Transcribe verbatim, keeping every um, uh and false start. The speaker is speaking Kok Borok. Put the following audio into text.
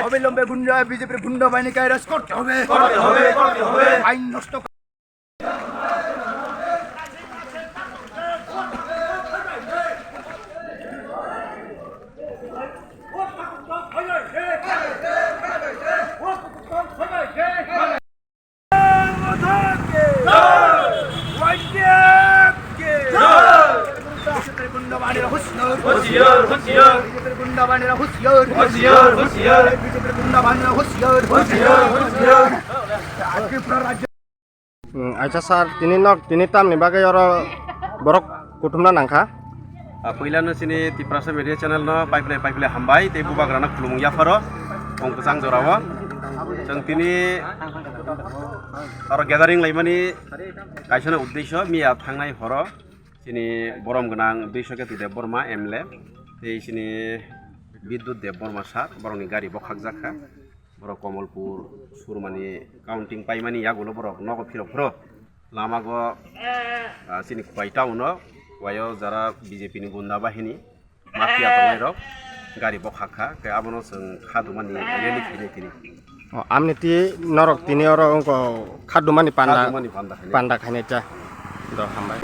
অবিলম্বে গুন্ডা, বিজেপির গুন্ডা বাহিনীকে অ্যারেস্ট করতে হবে। করতে হবে, করতে হবে। আইন নষ্ট Hmm, acha sir, tini nok, tini tamni bagwi oro borok kuthumna nangkha? Ah, puilano chini Tiprasa Media Channel no paiphilai, paiphilai hambai tei bubagrano khulumung yapharo wng kwchang jorao. Chwng tini oro gathering laimani kaisano uddesyo miya thangnai horo chini borom gwnang Debbarma M L A tei chini Bidyut Debbarma sir, borokni gari bokhak jakha. Borok Komolpur surmani counting paimani yagulo borok nogo phirok phro. Lamago, ah, chini Khwai town o, Khwai o jara B J P ni gunda bahini mafia tongnai rok gari bokhak kha, khe abono chwng khadumani rally khainai tini. O, amni ti norok tini oro wngkha khadumani panda, khadumani panda khainai. Panda khainai ta. Do, hambai.